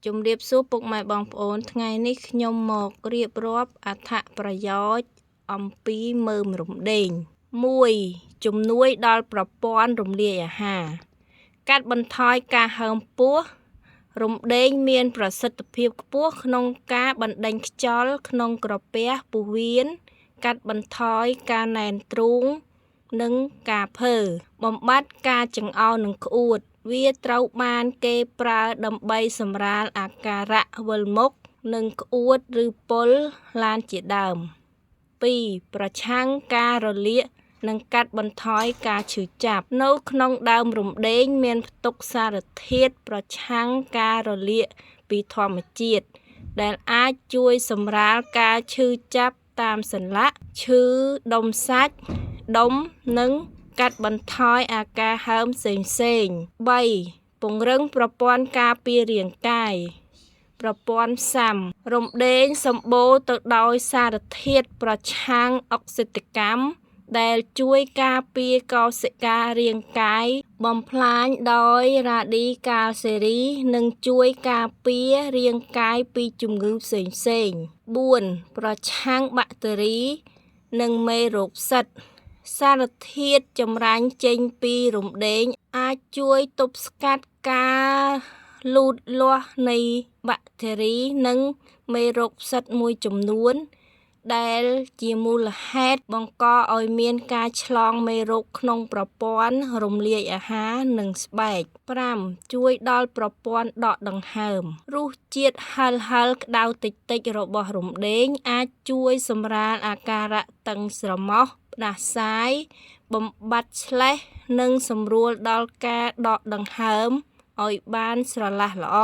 ជំរាបសួរពុកម៉ែបងប្អូនថ្ងៃនេះខ្ញុំមករៀបរាប់អត្ថប្រយោជន៍អំពីមើមរំដេង1ជំនួយដល់ប្រព័ន្ធរំលាយអាហារកាត់បន្ថយការហើមពោះរំដេងមានប្រសិទ្ធភាពខ្ពស់ក្នុងការបណ្ដេញខ្យល់ក្នុងក្រពះពោះវៀនកាត់បន្ថយការណែនទ្រូងនិងការភើបំបត្តិការចង្អោរនិងក្អួតវាត្រូវបានគេប្រើដើម្បីសម្រាលអាការៈវិលមុខនិងក្អួតឬពុលឡានជាដើម2ប្រឆាំងការរលាកនិងកាត់បន្ថយការឈឺចាប់នៅក្នុងដើមរំដេងមានផ្ទុកសារធាតុប្រឆាំងការរលាកពីធម្មជាតិដែលអាចជួយសម្រាលការឈឺចាប់តាមសន្លាក់ឈឺដុំសាច់ដុំនិងកាត់បន្ថយអាការហើមផ្សេងៗ3ពង្រឹងប្រព័ន្ធការពាររាងកាយប្រព័ន្ធផ្សាំរំដេងសម្បូរទៅដោយសារធាតុប្រឆាំងអុកស៊ីតកម្មដែលជួយការពារកោសិការាងកាយបំផ្លាញដោយរ៉ាឌីកាល់សេរីនិងជួយការពាររាងកាយពីជំងឺផ្សេងៗ4ប្រឆាំងបាក់តេរីនិងមេរោគផ្សិតសារធាតុចម្រាញ់ចេញពីរំដេងអាចជួយទប់ស្កាត់ការលូតលាស់នៃបាក់តេរីនិងមេរោគផ្សិតមួយចំនួនដែលជាមូលហេតុបង្កឲ្យមានការឆ្លងមេរោគក្នុងប្រព័ន្ធរំលាយអាហារនិងស្បែក5ជួយដល់ប្រព័ន្ធដកដង្ហើមរសជាតិហឹរៗក្តៅតិចៗរបស់រំដេងអាចជួយសម្រាលអាការៈតឹងស្រមោះផ្ដាសាយបំបត្តិស្លេស្មនិងសម្រួលដល់ការដកដង្ហើមឲ្យបានស្រឡះល្អ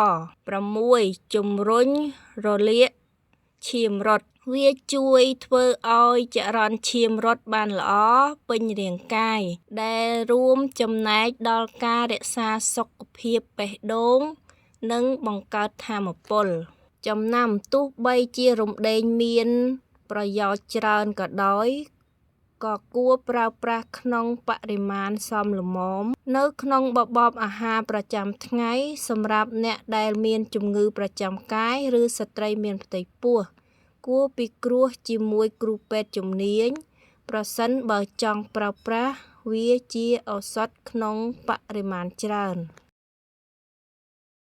6ជំរុញរលាកឈាមរត់វាជួយធ្វើឲ្យចរន្តឈាមរត់បានល្អពេញរាងកាយដែលរួមចំណែកដល់ការរក្សាសុខភាពបេះដូងនិងបង្កើតថាមពលចំណាំទោះបីជារំដេងមានប្រយោជន៍ច្រើនក៏ដោយក៏គួរប្រើប្រាស់ក្នុងបរិមាណសមល្មមនៅក្នុងរបបអាហារប្រចាំថ្ងៃសម្រាប់អ្នកដែលមានជំងឺប្រចាំកាយឬស្ត្រីមានផ្ទៃពោះគួរពិគ្រោះជាមួយគ្រូពេទ្យជំនាញប្រសិនបើចង់ប្រើប្រាស់វាជាឱសថក្នុងបរិមាណច្រើន។